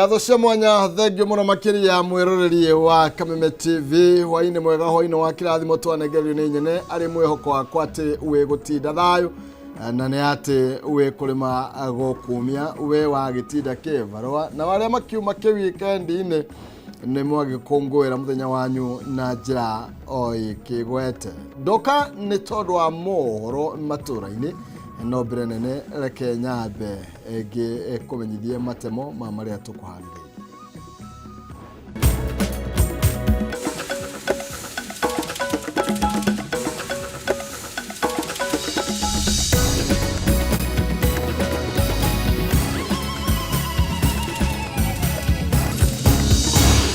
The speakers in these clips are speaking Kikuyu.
Ngatho cia mwanya, thengio mũno makĩria mwĩroreri wa Kameme TV. Hwainĩ mwega, hwainĩ wa kĩrathimo twanengererio nĩ nyene arĩ mwĩhoko wakwa atĩ wĩ gũtinda thayũ na nĩ atĩ wĩ kũrĩma gũkumia we wagĩtinda kĩbarũa na arĩa makiuma kĩ wikendi-inĩ nĩ mwagĩkũngũĩra mũthenya wanyu na njĩra o ĩkĩgwete. Ndoka nĩ tondũ wa mohoro matũra-inĩ, no mbere nene reke nyambe ngĩkũmenyithie matemo ma marĩa tũkũharĩrĩirie.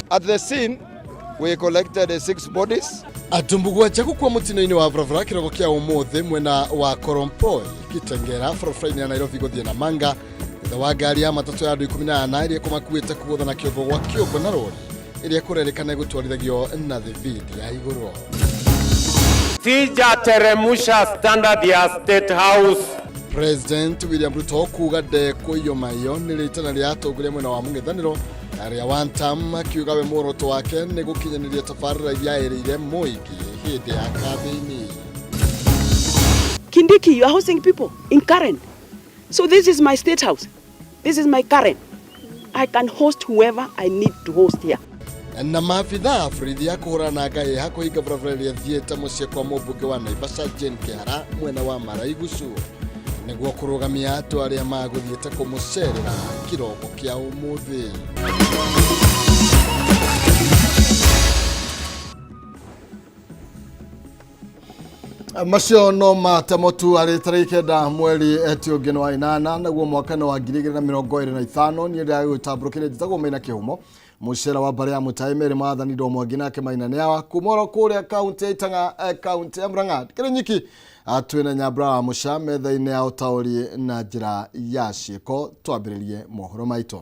At the scene, we collected 6 bodies. Andũ mũgwanja gũkua mũtino-inĩ wa barabara kĩroko kĩa ũmũthĩ mwena wa Korompoi Kitengera barabara-inĩ ya Nairobi gũthiĩ Namanga thutha wa ngari ya matatũ ya andũ 14 ĩrĩa ĩkũmakuĩte kũgũthana kĩongo gwa kĩongo na rori ĩrĩa kũrerĩkana ĩgũtwarithagio na thibindi ya igũrũ. Sijateremusha standard ya State House. President William Ruto kuga ndekũiyũmaiyo nĩ rĩtana rĩa atongoria mwena wa mũng'ethanĩro rĩa one term, akiuga we muoroto wake nĩ gũkinyanĩria tabarĩra iria erĩire mũingĩ hĩndĩ ya kambĩini. Kindiki, you are hosting people in Karen. So this is my state house. This is my Karen. I can host whoever I need to host here. Na maabitha a borithi a kũhũrana na ngaĩha kũhinga barabara ĩrĩa ĩthiĩte mũciĩ kwa mũmbunge wa Naivasha Jane Kĩhara mwena wa Maraigucu nĩguo kũrũgamia andũ arĩa magũthiĩte kũmũcerera kĩroko kĩa ũmũthĩ. Macio no matemo tu arĩ tarĩki 9 mweri eti ũngĩ nĩ wa 8 naguo mwaka nĩ wa 2025. Niĩ ndĩragĩgũtambũrũkĩria njĩtagwo Maina Kĩhumo mũcera wa mbarĩ ya mũtaĩ merĩ maathani ndo mwangi nake Maina nĩ awa kuma oro kũrĩa kaunti ya Itang'a, kaunti ya Murang'a kĩrĩ nyiki twĩna Nyambura wa Mũca metha-inĩ ya ũtaũri na njĩra ya ciĩko. Twambĩrĩrie mohoro maitũ.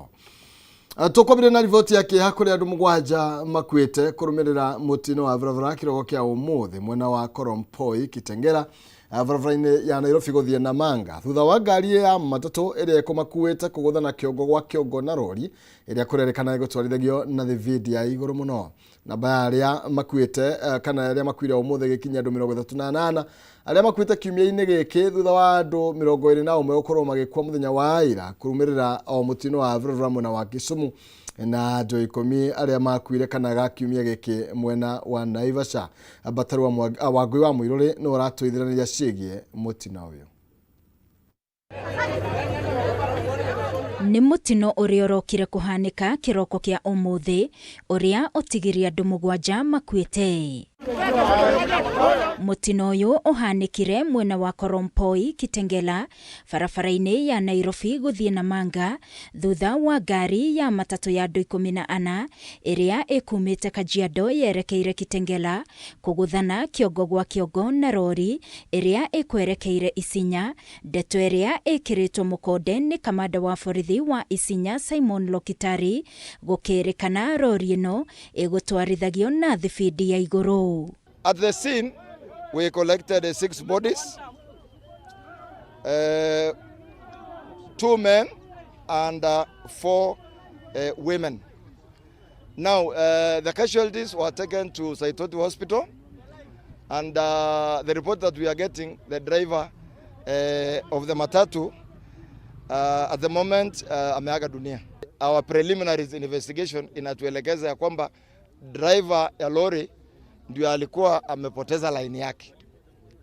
Tũkwambĩrĩria na riboti ya kĩeha kũrĩa andũ mũgwanja makuĩte kũrũmĩrĩra mũtino wa barabara kĩroko kĩa ũmũthĩ mwena wa Korompoi Kitengera barabara-inĩ ya Nairobi gũthiĩ Namanga thutha wa ngari ya matatũ ĩrĩa ĩkũmakuĩte kũgũthana kĩongo gwa kĩongo na rori ĩrĩa kũrerĩkana ĩgũtwarithagio na thibindi ya igũrũ mũno. Namba ya arĩa makuĩte kana arĩa makuire ũmũthĩ gĩkinyia andũ 38 arĩa makuĩte kiumia-inĩ gĩkĩ thutha wa andũ 21 gũkorwo magĩkua mũthenya wa ira kũrũmĩrĩra o mũtino wa barabara mwena wa Kisumu na andũ 10 arĩa makuire kana ga kiumia gĩkĩ mwena wa Naivasha. Bataru wa Ngui wa Mũirũrĩ nĩ ũratũithĩranĩria ciĩgiĩ mũtino ũyũ. Nĩ mũtino ũrĩa ũrokire kũhanĩka kĩroko kĩa ũmũthĩ ũrĩa ũtigirie andũ mũgwanja makuĩte. Mũtino ũyũ ũhanĩkire mwena wa Korompoi Kitengela barabara-inĩ ya Nairobi gũthiĩ Namanga thutha wa ngari ya matatũ ya andũ 14 ĩrĩa ĩkumĩte Kajiado yerekeire Kitengela kũgũthana kĩongo gwa kĩongo na rori ĩrĩa ĩkwerekeire Isinya. Ndeto ĩrĩa ĩkĩrĩtwo mũkonde nĩ kamanda wa borithi wa Isinya Simon Lokitari gũkĩrĩkana rori ĩno ĩgũtwarithagio na thibindi ya igũrũ. At the scene, we collected 6 bodies, 2 men and 4 women. Now, the casualties were taken to Saitoti Hospital, and the report that we are getting, the driver of the matatu at the moment ameaga dunia. Our preliminary investigation inatuelekeza ya kwamba driver ya lori ndio alikuwa amepoteza line yake,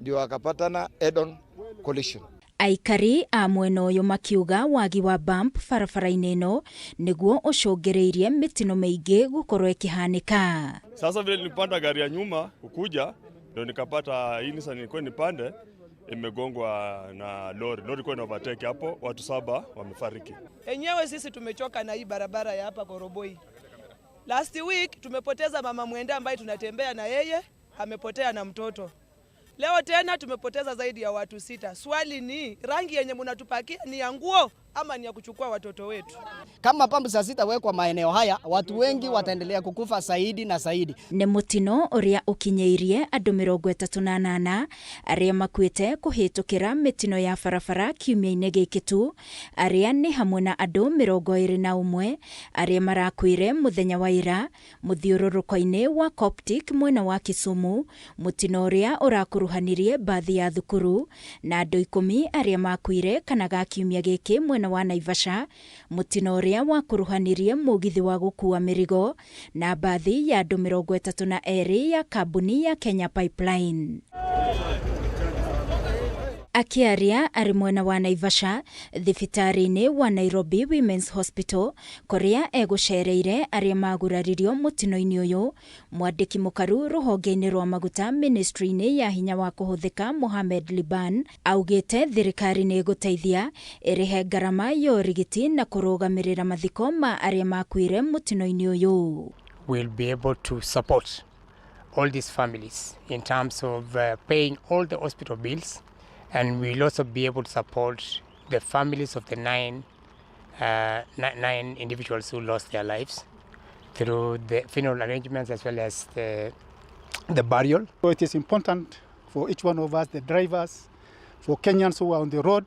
ndio akapatana head-on collision. Aikari a mwena ũyũ makiuga wagi wa bump barabara-inĩ ĩno nĩguo ũcũngĩrĩirie mĩtino mĩingĩ gũkorwo ĩkĩhanĩka. Sasa vile nilipanda gari ya nyuma kukuja ndio nikapata hii Nissan nilikuwa nipande imegongwa na lori. Lori ilikuwa ina overtake hapo, watu 7 wamefariki. Enyewe sisi tumechoka na hii barabara ya hapa Koroboi. Last week tumepoteza mama mwenda ambaye tunatembea na yeye, amepotea na mtoto. Leo tena tumepoteza zaidi ya watu 6. Swali ni rangi yenye mnatupakia ni ya nguo ama ni ya kuchukua watoto wetu? Kama pumps hazitawekwa maeneo haya, watu wengi wataendelea kukufa zaidi na zaidi. Nĩ mũtino ũrĩa ũkinyĩirie andũ 38 arĩa makuĩte kũhĩtũkĩra mĩtino ya barabara kiumia-inĩ gĩkĩ tu, arĩa nĩ hamwe na andũ 21 arĩa marakuire mũthenya wa ira mũthiũrũrũko-inĩ wa Coptic mwena wa Kisumu, mũtino ũrĩa ũrakuruhanirie mbathi ya thukuru na andũ 10 arĩa makuire kana ga kiumia gĩkĩ mwena wa Naivasha, mũtino ũrĩa wakuruhanirie mũgithi wa gũkua mĩrigo na mbathi ya andũ 32 ya kambuni ya Kenya Pipeline. Akĩaria arĩ mwena wa Naivasha thibitarĩ-inĩ wa Nairobi Women's Hospital kũrĩa egũcereire arĩa maguraririo mũtino-inĩ ũyũ, mwandĩki mũkaru rũhonge-inĩ rwa maguta ministry-inĩ ya hinya wa kũhũthĩka Mohamed Liban augĩte thirikari nĩ ĩgũteithia ĩrĩhe ngarama ya ũrigiti na kũrũgamĩrĩra mathiko ma arĩa makuire mũtino-inĩ ũyũ. Will be able to support all these families in terms of paying all the hospital bills, and we'll also be able to support the families of the nine individuals who lost their lives through the funeral arrangements as well as the burial. So it is important for each one of us, the drivers, for Kenyans who are on the road,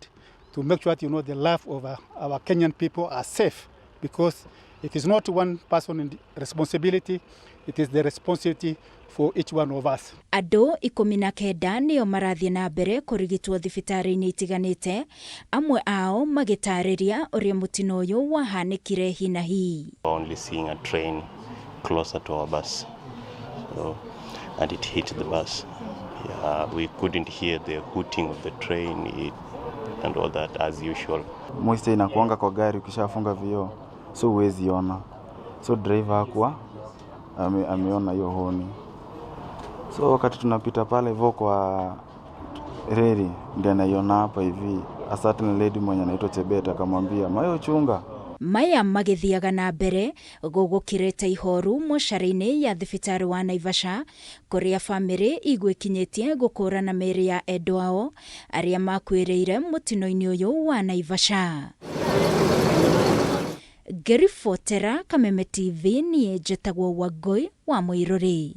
to make sure that the life of our Kenyan people are safe, because it is not one person responsibility, it is the responsibility for each one of us. Andũ 19 nĩo marathiĩ na mbere kũrigitwo thibitarĩ-inĩ itiganĩte, amwe ao magĩtarĩria ũrĩa mũtino ũyũ wahanĩkire hi na hi. Only seeing a train closer to our bus, so, and it hit the bus. Yeah, we couldn't hear the hooting of the train and all that as usual. Moisture inakuanga kwa gari ukishafunga vioo, so huwezi ona. So driver hakuwa ameona hiyo honi. So wakati tunapita pale hivyo kwa reli, ndiye anaiona hapa hivi a certain lady mwenye anaitwa Chebet akamwambia mayo chunga. Maya magĩthiaga na mbere gũgũkirĩte ihoru mocarĩ-inĩ ya thibitarĩ wa Naivasha kũrĩa bamĩrĩ igwĩkinyĩtie gũkũrana mĩĩrĩ ya endwa ao arĩa makuĩrĩire mũtino-inĩ ũyũ wa Naivasha. Ngĩribotera Kameme TV niĩ njĩtagwo Wangũi wa Mũirũrĩ.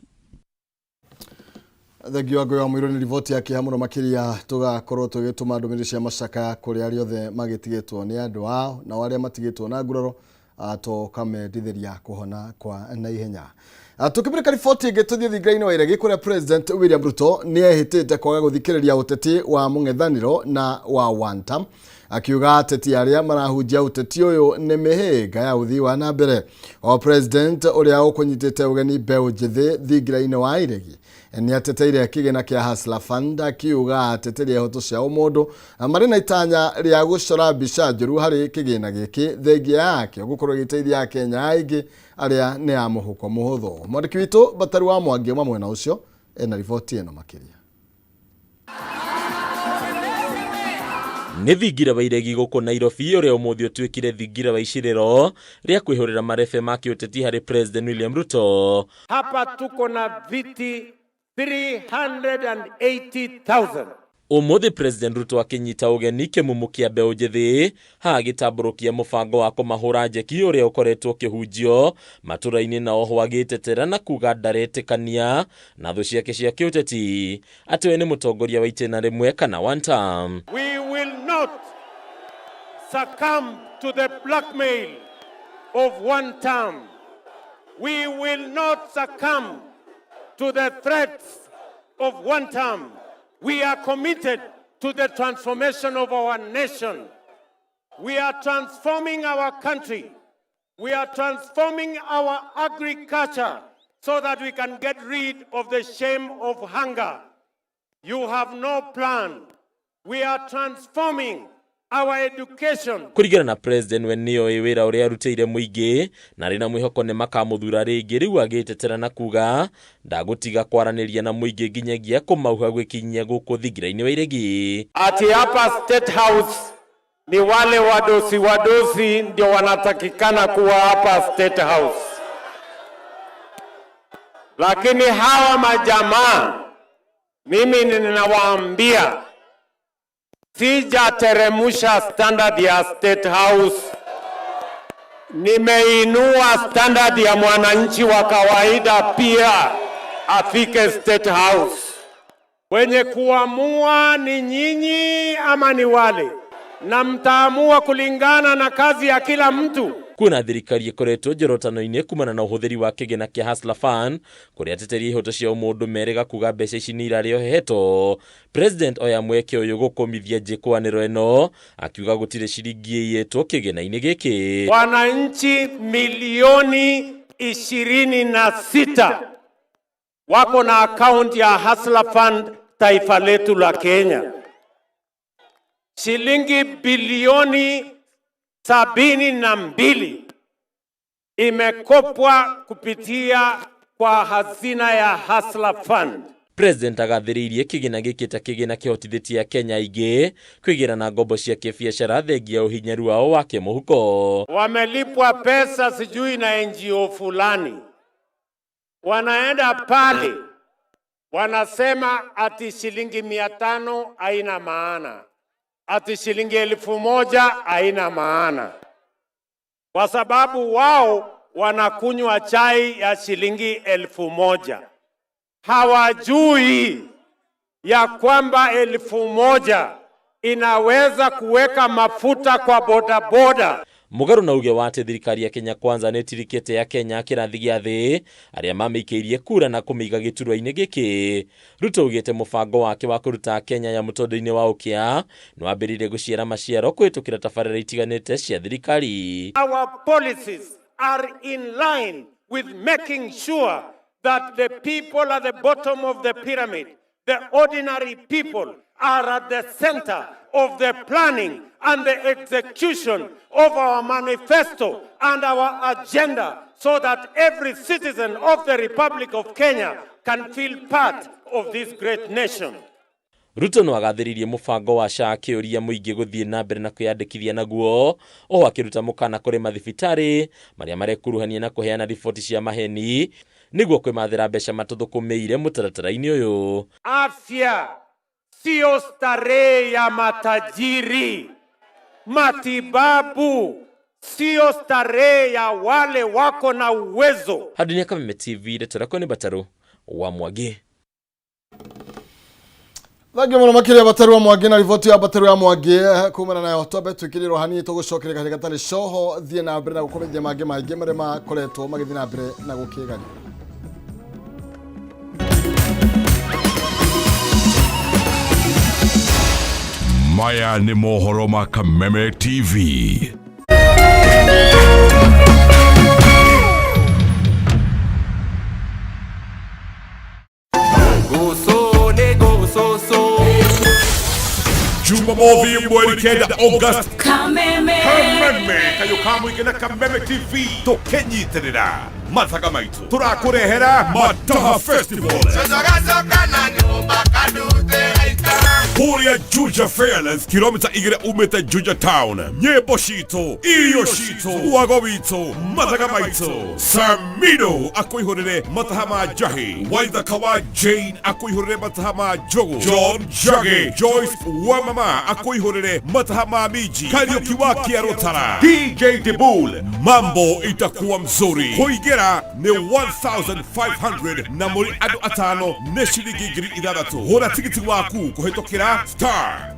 Thengiũ Wangũi wa Mũirũrĩ nĩ riboti ya kĩeha mũno makĩria, tũgakorwo tũgĩtũma ndũmĩrĩri cia macakaya kũrĩ arĩa othe magĩtigĩtwo nĩ andũ ao na arĩa matigĩtwo na nguraro, tũkamendithĩria kũhona kwa naihenya. Tũkĩmũrĩka riboti ĩngĩ tũthiĩ thingira-inĩ wa iregi kũrĩa President William Ruto nĩ ehĩtĩte kwaga gũthikĩrĩria ũteti wa mũng'ethanĩro na wa one term, akiuga ateti arĩa marahunjia ũteti ũyũ nĩ mĩhĩnga ya ũthii wa na mbere. O President ũrĩa ũkũnyitĩte ũgeni mbeũ njĩthĩ thingira-inĩ wa iregi nĩ ateteire kĩgĩna kĩa Hustler Fund, akiuga ateteri a ihoto cia ũmũndũ marĩ na itanya rĩa gũcora mbica njũru harĩ kĩgĩna gĩkĩ, thengia yakĩo gũkorwo ĩgĩteithia Akenya aingĩ arĩa nĩ a mũhuko mũhũthũ. Mwandĩki witũ Bataru wa Mwangi uma mwena ũcio ena riboti ĩno makĩria. Nĩ thingira wa iregi gũkũ Nairobi ũrĩa ũmũthĩ ũtuĩkire thingira wa icirĩro rĩa kwĩhũrĩra marebe ma kĩũteti harĩ President William Ruto. Hapa tuko na viti 380,000. Ũmũthĩ President Ruto akĩnyita ũgeni kĩmumu kĩa mbeũ njĩthĩ haha agĩtambũrũkia mũbango wa kũmahũra njeki ũrĩa ũkoretwo ũkĩhunjio matũra-inĩ, na oho agĩtetera na kuga ndaretĩkania na thũ ciake cia kĩũteti atĩ we nĩ mũtongoria wa itĩna rĩmwe kana one term. We will not succumb to the blackmail of one term. We will not succumb to the threats of one term. We are committed to the transformation of our nation. We are transforming our country. We are transforming our agriculture so that we can get rid of the shame of hunger. You have no plan. We are transforming our education. Kũringana na President, we nĩoĩ wĩra ũrĩa arutĩire mũingĩ na arĩ na mwĩhoko nĩ makamũthura rĩngĩ, rĩu agĩtetera na kuga ndagũtiga kwaranĩria na mũingĩ nginyagia kũmauha gwĩkinyia gũkũ thingira-inĩ wa iregi. Ati hapa State House ni wale wadosi wadosi ndio wanatakikana kuwa hapa State House, lakini hawa majamaa mimi ninawaambia Sijateremusha standard ya State House, nimeinua standard ya mwananchi wa kawaida pia afike State House. Wenye kuamua ni nyinyi ama ni wale, na mtaamua kulingana na kazi ya kila mtu. Kuona thirikari ĩkoretwo njorotano-inĩ kumana na ũhũthĩri wa kĩgĩna kĩa Hustler Fund kũrĩa ateteri a ihoto cia ũmũndũ merĩga kuga mbeca ici nĩ irarĩo heto. President oya mweke ũyũ gũkũmithia njĩkwanĩro ĩno akiuga gũtirĩ ciringi ĩiyĩtwo kĩgĩna-inĩ gĩkĩ. Wananchi milioni 26 wako na akaunti ya Hustler Fund taifa letu la Kenya. Shilingi bilioni 72 imekopwa kupitia kwa hazina ya Hustler Fund. President agathĩrĩirie kĩgĩna gĩkĩ ta kĩgĩna kĩhotithĩtie Akenya aingĩ kwĩgĩra na ngombo cia kĩbiacara thengia ũhinyaru wao wa kĩmũhuko. Wamelipwa pesa sijui na NGO fulani, wanaenda pale wanasema ati shilingi 500 haina maana, ati shilingi 1000 haina maana, kwa sababu wao wanakunywa chai ya shilingi 1000. Hawajui ya kwamba 1000 inaweza kuweka mafuta kwa bodaboda. Mũgarũ na uge wa atĩ thirikari ya Kenya Kwanza nĩ ĩtirikĩte ya Kenya kĩrathi gĩa thĩ arĩa mamĩikĩirie kura na kũmĩiga gĩturwa-inĩ gĩkĩ. Ruto augĩte mũbango wake wa kũruta Kenya ya mũtondo-inĩ wa ũkĩa nĩ wambĩrĩirie gũciara maciaro kũhĩtũkĩra tabarĩra itiganĩte cia thirikari. Our policies are in line with making sure that the people at the bottom of the pyramid, the ordinary people, are at the center of the planning and the execution of our manifesto and our agenda, so that every citizen of the Republic of Kenya can feel part of this great nation. Ruto no agathĩrĩirie mũbango wa SHA akĩũria mũingĩ gũthiĩ na mbere na kwĩyandĩkithia naguo oho akĩruta mũkana kũrĩ mathibitarĩ marĩa marekuruhania na kũheana riboti cia maheni nĩguo kwĩmathĩra mbeca matũthũkũmĩire mũtaratara-inĩ ũyũ. Afya sio starehe ya matajiri. Matibabu sio starehe ya wale wako na uwezo. Handũ-inĩ ya Kameme TV, ndeto rakwa nĩ Batarũ wa Mwangi. Thengiũ mũno makĩria Batarũ wa Mwangi na riboti ya Batarũ ya Mwangi kumana nayo twambe twĩkĩrĩrwo hanini tũgũcokeria kahinda gatarĩ coho thiĩ na mbere na gũkũmithia mangĩ maingĩ marĩa makoretwo magĩthiĩ na mbere na gũkĩgario. Maya nĩ mohoro ma Kameme TV. Jumamothi mweri 9 August. Kameme. Kameme kayo kamũingĩ na Kameme TV tũkĩnyitĩrĩra mathaga maitũ tũrakũrehera Mataha Festival kũrĩa Juja Fairlands kilomita 2 umĩte Juja Town. Nyĩmbo citũ, irio citũ, wago witũ, mathaga maitũ. Samido akũihũrĩre mataha ma njahi, Waithaka wa Jane akũihũrĩre mataha ma njũgũ, John Njagi, Joyce wa mama akũihũrĩre mataha ma minji, Kariũki wa Kĩarũtara, DJ Dibul, mambo itakuwa mzuri. Kũingĩra nĩ 1500 na mũrĩ andũ atano nĩ ciringi 6000. Hũra tigiti waku kũhĩtũkĩra star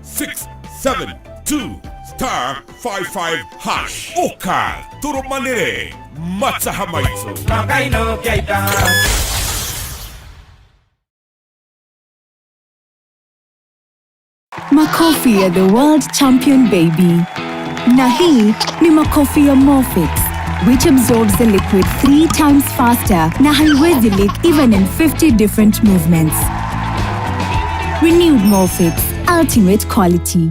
672 star 55 hash. Ũka tũrũmanĩre mataha maitũ. Makofi ya the world champion baby. Na hii ni makofi ya Morfix, which absorbs the liquid 3 times faster na haiwezi leak even in 50 different movements. Renewed Morfix, ultimate quality.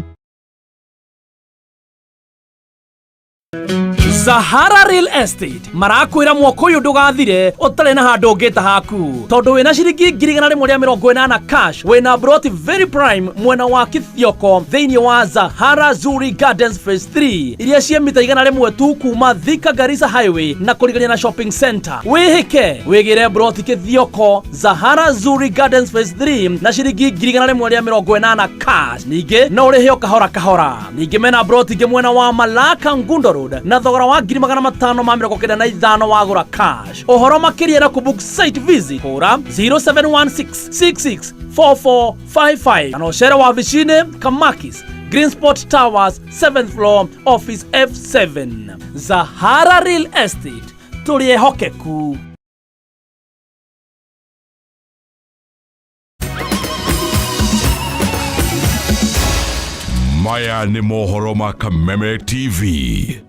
Sahara Real Estate marakwĩra mwaka ũyũ ndũgathire ũtarĩ na handũ ũngĩta haku tondũ wĩna ciringi 180,000 cash wĩna broti very prime mwena wa Kithioko thĩinĩ wa Zahara Zuri Gardens Phase 3 iria ciĩ mita 100 tu kuma Thika Garissa Highway na kũrigania na shopping center. Wĩhĩke wĩgĩre broti Kithioko Zahara Zuri Gardens Phase 3 na ciringi 180,000 cash. Ningĩ no ũrĩhe o kahora kahora. Ningĩ mena broti ingĩ mwena wa Malaka Ngundo Road na thogora wa 595,000 wagũra cash. Ũhoro makĩria na kũbook site visit hũra 0716664455 kana ũcere wabici-inĩ Kamakis Green Spot Towers 7th floor office F7. Zahara Real Estate tũrĩ ehokeku. Maya nĩ mohoro ma Kameme TV.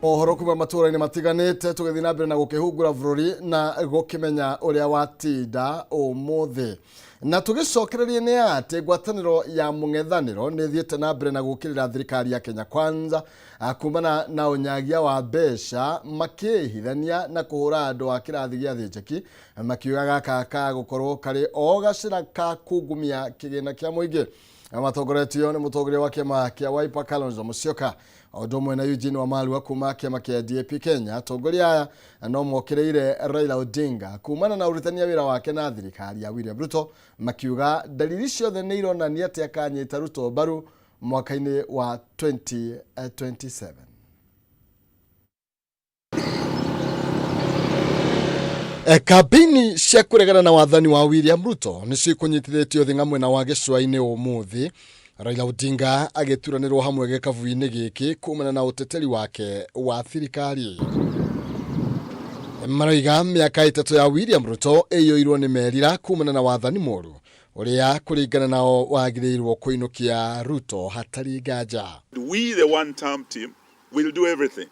Mohoro kuma matũra-inĩ matiganĩte tũgĩthiĩ na mbere na gũkĩhungura bũrũri na gũkĩmenya ũrĩa watinda ũmũthĩ. Na tũgĩcokererie nĩ atĩ ngwatanĩro ya mũng'ethanĩro nĩ ĩthiĩte na mbere na gũkĩrĩra thirikari ya Kenya Kwanza kumana na ũnyagia wa mbeca makĩhithania na kũhũra andũ a kĩrathi gĩa thĩ njeki makiuga gaka ka gũkorwo karĩ o gacĩra ka kungumia kĩgĩna kĩa mũingĩ. Matongoretio nĩ mũtongoria wa kĩama kĩa Wiper Kalonzo Musyoka o ũndũ ũmwe na Eugene Wamalwa kuma kĩama kĩa DAP Kenya. Atongoria aya no mokĩrĩire Raila Odinga kumana na ũrutania wĩra wake na thirikari ya William Ruto makiuga dalili ciothe nĩ ironania atĩ akanyita Ruto mbaru mwaka-inĩ wa 2027. Kambĩini cia kũregana na wathani wa William Ruto nĩ cikũnyitithĩtio thing'a mwena wa gĩcũa-inĩ ũmũthĩ Raila Odinga agĩturanĩrwo hamwe gĩkabu-inĩ gĩkĩ kumana na ũteteri wake wa thirikari. Maroiga mĩaka 3 ya William Ruto ĩiyũirwo nĩ merira kumana na wathani mũru ũrĩa kũringana nao wagĩrĩirwo kũinũkia Ruto hatarĩ nganja. We, the one-term team, will do everything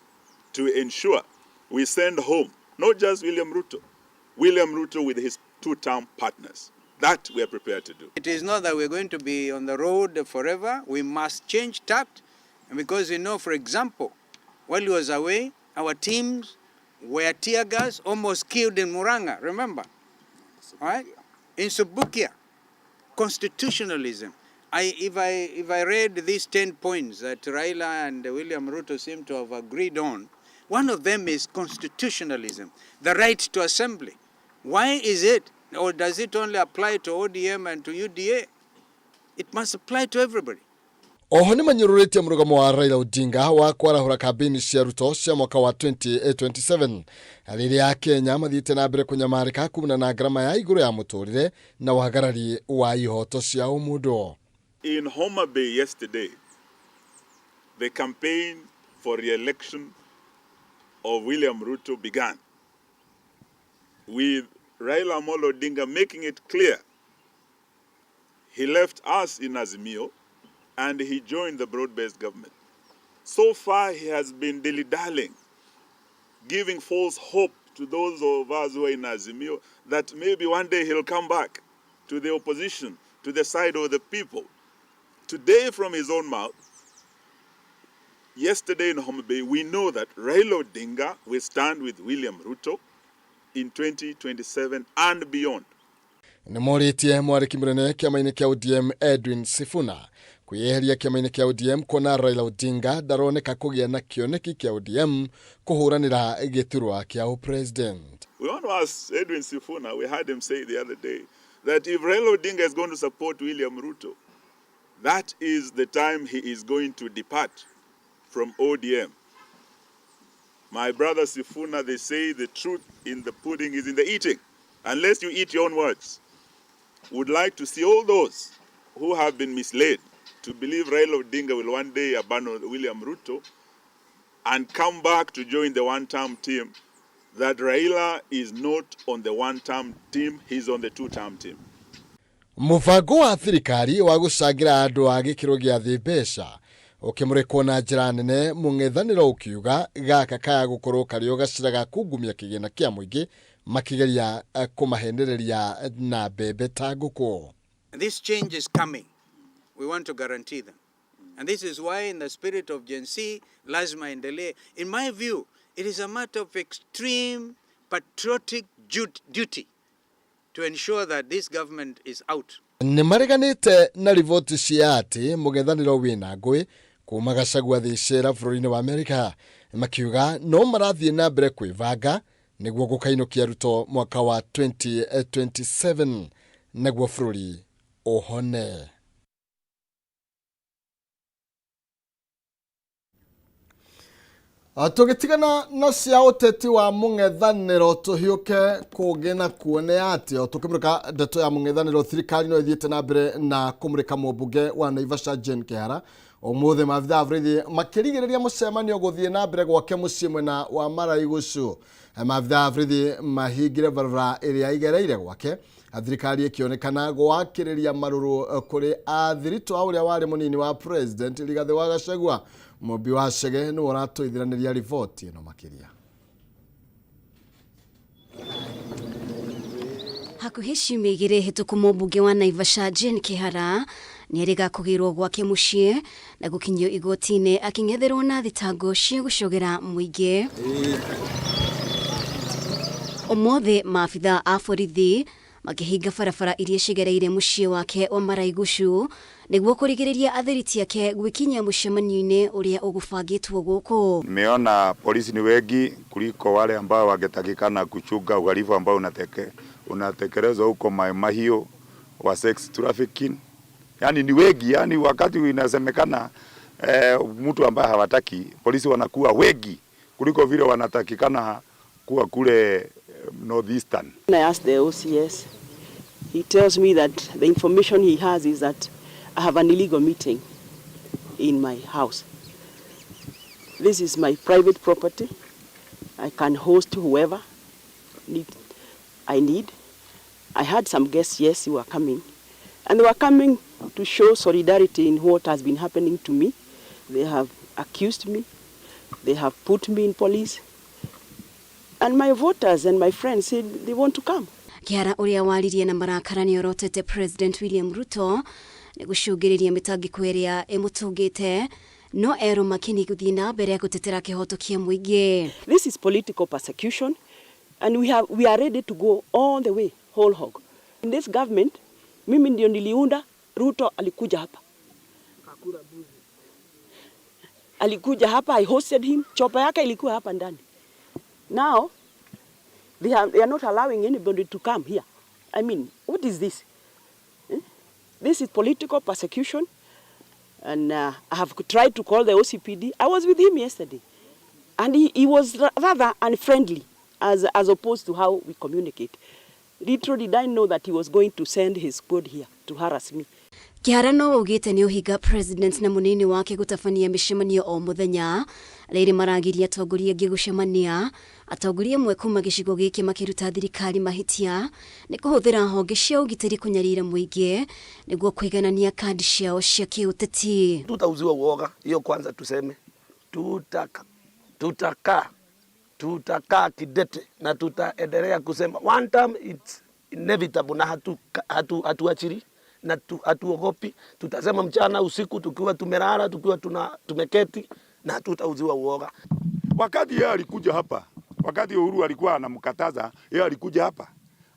to ensure we send home not just William Ruto, William Ruto with his two-term partners. That we are prepared to do. It is not that we're going to be on the road forever. We must change tact because, you know, for example, while he was away, our teams were tear gas almost killed in Muranga, remember? All right? In Subukia, constitutionalism. If I read these 10 points that Raila and William Ruto seem to have agreed on, one of them is constitutionalism, the right to assembly. Why is it, or does it only apply to ODM and to UDA? It must apply to everybody. Oho nĩ manyũrũrĩtie mũrũgamo wa Raila Odinga wa kwarahũra kambĩini cia Ruto cia mwaka wa 2027 rĩrĩa Kenya mathiĩte na mbere kũnyamarĩka kumana na ngarama ya igũrũ ya mũtũrĩre na wagarari wa ihoto cia ũmũndũ. In Homa Bay yesterday, the campaign for re-election of William Ruto began with Raila Amolo Odinga making it clear he left us in Azimio and he joined the broad-based government. So far, he has been dilly-dallying, giving false hope to those of us who are in Azimio that maybe one day he'll come back to the opposition, to the side of the people. Today, from his own mouth, yesterday in Homa Bay, we know that Raila Odinga will stand with William Ruto in 2027 and beyond. Nĩ morĩtie mwarĩki mũnene kĩama-inĩ kĩa ODM Edwin Sifuna kwĩyeheria kĩama-inĩ kĩa ODM kuona Raila Odinga ndaroneka kũgĩa na kĩoneki kĩa ODM kũhũranĩra gĩturwa kĩa ũpresident. We want to ask Edwin Sifuna, we heard him say the other day, that if Raila Odinga is going to support William Ruto, that is the time he is going to depart from ODM. My brother Sifuna, they say the truth in the pudding is in the eating, unless you eat your own words. Would like to see all those who have been misled to believe Raila Odinga will one day abandon William Ruto and come back to join the one-term team, that Raila is not on the one-term team, he's on the two-term team. Mũbango wa thirikari wa gũcangĩra andũ a gĩkĩro gĩa thĩ mbeca ũkĩmũrĩkwo na njĩra nene mũng'ethanĩro ũkiuga gaka kaya gũkorwo karĩ o gacĩra ga kungumia kĩgĩna kĩa mũingĩ makĩgeria kũmahenereria na mbembe ta ngũkũ. This change is coming. We want to guarantee them. And this is why in the spirit of Gen Z, lazima endelee. In my view, it is a matter of extreme patriotic duty to ensure that this government is out. Nĩ mareganĩte na riboti cia atĩ mũng'ethanĩro wĩna ngũĩ kuma Gachagua thĩ cera bũrũri-inĩ wa Amerika, makiuga no marathiĩ na mbere kwĩbanga nĩguo gũkainũkia Ruto mwaka wa 2027 nĩguo bũrũri ũhone. Tũgĩtigana na cia ũteti wa mũng'ethanĩro tũhiũke kũngĩ na kuo nĩ atĩ o tũkĩmũrĩka ndeto ya mũng'ethanĩro thirikari no ĩthiĩte na mbere na kũmũrĩka mũmbunge wa Naivasha Jane Kĩhara. Ũmũthĩ maabithaa a borithi makĩrigĩrĩria mũcemanio gũthiĩ na mbere gwake mũciĩ mwena wa Maraigucu. Maabithaa a borithi mahingire barabara ĩrĩa igereire gwake, thirikari ĩkĩonekana gwakĩrĩria marũrũ kũrĩ athiritũ a ũrĩa warĩ mũnini wa president Rigathĩ wa Gachagua. Mũmbi wa Chege nĩwe ũratũithiranĩria riboti ĩno makĩria. Hakuhĩ ciumia igĩrĩ hĩtũku mũmbunge wa Naivasha Jane Kĩhara nĩerĩga kũgĩrwo gwake mũciĩ na gũkinyio igoti-inĩ akĩng'etherwo na thitango cia gũcogera mũingĩ. Ũmũthĩ maabithaa a borithi makĩhinga barabara iria cigereire mũciĩ wake wa Maraigucu nĩguo kũrigĩrĩria athiriti ake gwĩkinyia mũcemanio-inĩ ũrĩa ũgũbangĩtwo gũkũ. Nimeona polisi ni wengi kuliko wale ambao wangetakikana kuchunga uhalifu ambao unatekelezwa huko Mai Mahiu wa sex trafficking. Yani ni wengi, yani wakati inasemekana mtu ambaye hawataki, polisi wanakuwa wengi kuliko vile wanatakikana kuwa kule Northeastern. I asked the OCS, he tells me that the information he has is that I have an illegal meeting in my house. This is my private property. I can host whoever I need. I had some guests, yes, who were coming. And they were coming to show solidarity in what has been happening to me. They have accused me. They have put me in police. And my voters and my friends said they want to come. Kĩhara ũrĩa waririe na marakara nĩorotete President William Ruto nĩ gũcũngĩrĩria mĩtangĩko ĩrĩa ĩmũtũngĩte no erwo makini gũthiĩ na mbere gũtetera kĩhoto kĩa mũingĩ. This is political persecution and we are ready to go all the way whole hog. In this government, mimi ndio niliunda, Ruto alikuja hapa. Alikuja hapa, I hosted him, chopa yake ilikuwa hapa ndani. Now, they are not allowing anybody to come here. What is this? This is political persecution. And I have tried to call the OCPD. I was with him yesterday. And he was rather unfriendly as opposed to how we communicate. Little did I know that he was going to send his squad here to harass me. Kĩhara no augĩte nĩ ũhinga president na mũnini wake gũtabania mĩcemanio o mũthenya rĩrĩ maragiria atongoria angĩ gũcemania. Atongoria amwe kuma gĩcigo gĩkĩ makĩruta thirikari mahĩtia nĩ kũhũthĩra honge cia ũgitĩri kũnyarira mũingĩ nĩguo kũiganania kandi ciao cia kĩũteti. Tutauziwa uoga hiyo kwanza, tuseme tutakaa kidete na tutaendelea kusema one term it's inevitable na hatuachili na hatuogopi. Tutasema mchana usiku, tukiwa tumelala, tukiwa tumeketi, na hatutauziwa uoga. Wakati yeye alikuja hapa, wakati Uhuru alikuwa anamkataza, yeye alikuja hapa.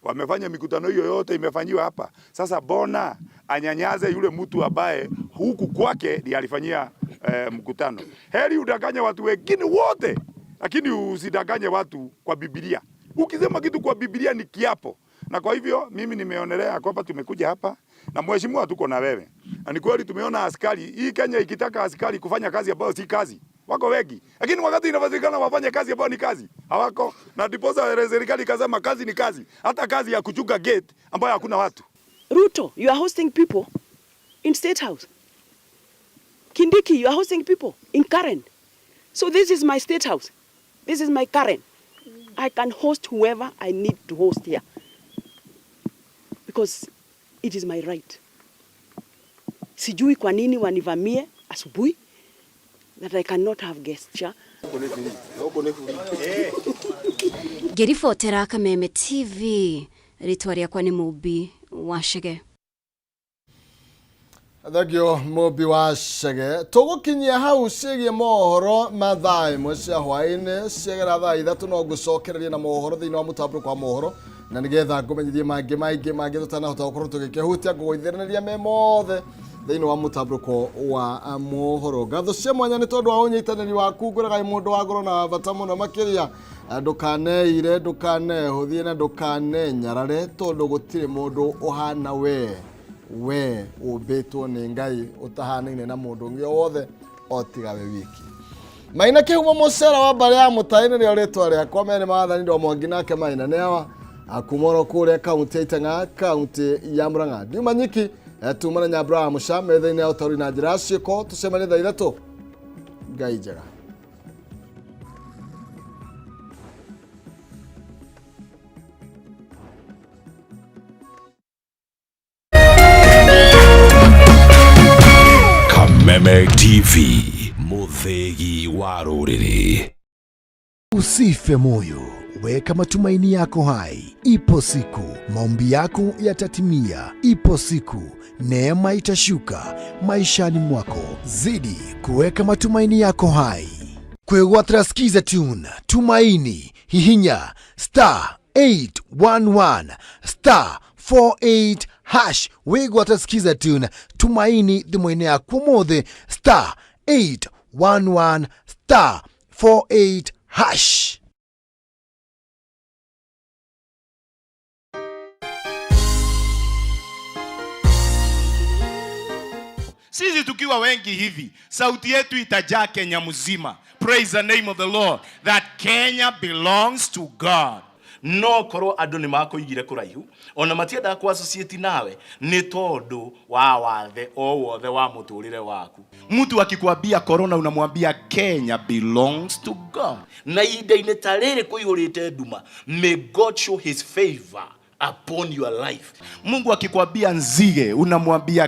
Wamefanya mikutano hiyo yote imefanyiwa hapa. Sasa bona anyanyaze yule mtu ambaye huku kwake ndiye alifanyia mkutano. Heri udanganye watu wengine wote, lakini usidanganye watu kwa Biblia. Ukisema kitu kwa Biblia ni kiapo. Na kwa hivyo mimi nimeonelea kwamba tumekuja hapa na mheshimiwa tuko na wewe. Na ni kweli tumeona askari, hii Kenya ikitaka askari kufanya kazi ambayo si kazi, wako wengi. Lakini wakati inawezekana wafanye kazi ambayo ni kazi, hawako. Na ndiposa serikali ikasema kazi ni kazi, hata kazi ya kuchunga gate ambayo hakuna watu. Ruto, you are hosting people in State House. Kindiki, you are hosting people in Karen. So this is my State House. This is my Karen. I can host whoever I need to host here. Because it is my right. Sijui kwa nini wanivamie asubuhi that I cannot have guests. Ngĩribotera Kameme TV, rĩtwa rĩakwa nĩ Mũmbi wa Chege. Thengio mũmbi wa cege. Tũgũkinyia hau ciĩgiĩ mohoro ma thaa 1 cia hwaĩ-inĩ. Ciegera thaa 3 no ngũcokereria na mohoro thĩinĩ wa mũtambũrũko wa mohoro, na nĩgetha ngũmenyithie mangĩ maingĩ mangĩ tũtanahota gũkorwo tũgĩkĩhutia, ngũgũithĩrĩria me mothe thĩinĩ wa mũtambũrũko wa mohoro. Ngatho cia mwanya nĩ tondũ wa ũnyitanĩri waku, ngwĩraga wĩ mũndũ wa ngoro na wa bata mũno makĩria. Ndũkaneire, ndũkanehũthie na ndũkanenyarare, tondũ gũtirĩ mũndũ ũhana we. We ũmbĩtwo nĩ Ngai ũtahanaine na mũndũ ũngĩ o wothe o tiga we wiki. Maina Kĩhumo mũcera wa mbarĩ ya Mũtaĩ nĩrĩo rĩtwa rĩakwa. Merĩ maathani ndo Mwangi nake Maina nĩ awa akuma oro kũrĩa kaunti ya Itang'a, kaunti ya Murang'a. Ndiuma nyiki tuma na Nyambura wa Mũca metha-inĩ ya ũtaũri na njĩra ya ciĩko. Tũcemanie thaa 3. Ngai njega. Kameme TV, mũthĩgi wa rũrĩrĩ. Usife moyo, weka matumaini yako hai. Ipo siku maombi yako yatatimia. Ipo siku neema itashuka maishani mwako. Zidi kuweka matumaini yako hai. Kwegwatira Skiza Tune, Tumaini, hihinya star 811 star 48 hash. Wigwatira Skiza Tune, Tumaini thimũ-inĩ yaku ũmũthĩ, star 811 star 48 hash. Sisi tukiwa wengi hivi, sauti yetu itajaa Kenya mzima. Praise the name of the Lord, that Kenya belongs to God. No korwo andũ nĩ makũigire kũraihu, ona matiendaga kũ associate nawe nĩ tondũ wa wathe o wothe wa mũtũrĩre waku. Mtu akikwambia corona unamwambia Kenya belongs to God. Na ihinda-inĩ ta rĩrĩ kũihũrĩte nduma, may God show his favor upon your life. Mungu akikwambia nzige unamwambia